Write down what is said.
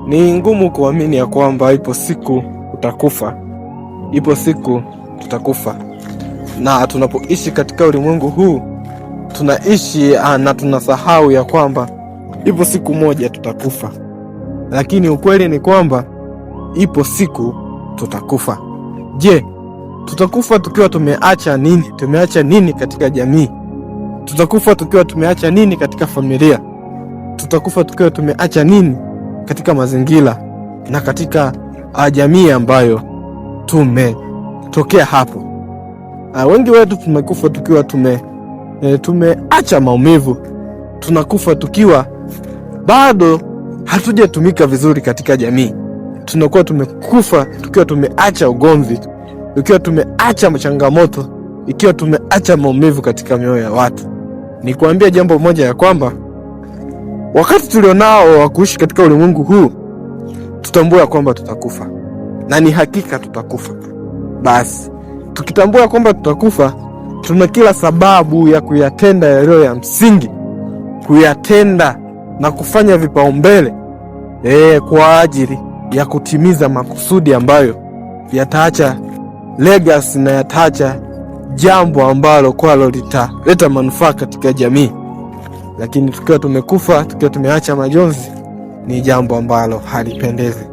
Ni ngumu kuamini ya kwamba ipo siku utakufa, ipo siku tutakufa, na tunapoishi katika ulimwengu huu tunaishi na tunasahau ya kwamba ipo siku moja tutakufa, lakini ukweli ni kwamba ipo siku tutakufa. Je, tutakufa tukiwa tumeacha nini? Tumeacha nini katika jamii? Tutakufa tukiwa tumeacha nini katika familia? Tutakufa tukiwa tumeacha nini katika mazingira na katika jamii ambayo tumetokea hapo? Wengi wetu tumekufa tukiwa tumeacha maumivu. Tunakufa tukiwa bado hatujatumika vizuri katika jamii. Tunakuwa tumekufa tukiwa tumeacha ugomvi, tukiwa tumeacha changamoto, ikiwa tumeacha maumivu katika mioyo ya watu. Nikuambia jambo moja ya kwamba wakati tulionao wa kuishi katika ulimwengu huu, tutambue kwamba tutakufa, na ni hakika tutakufa. Basi tukitambua kwamba tutakufa, tuna kila sababu ya kuyatenda yaliyo ya msingi, kuyatenda na kufanya vipaumbele kwa ajili ya kutimiza makusudi ambayo yataacha legacy na yataacha jambo ambalo kwalo litaleta manufaa katika jamii. Lakini tukiwa tumekufa, tukiwa tumeacha majonzi, ni jambo ambalo halipendezi.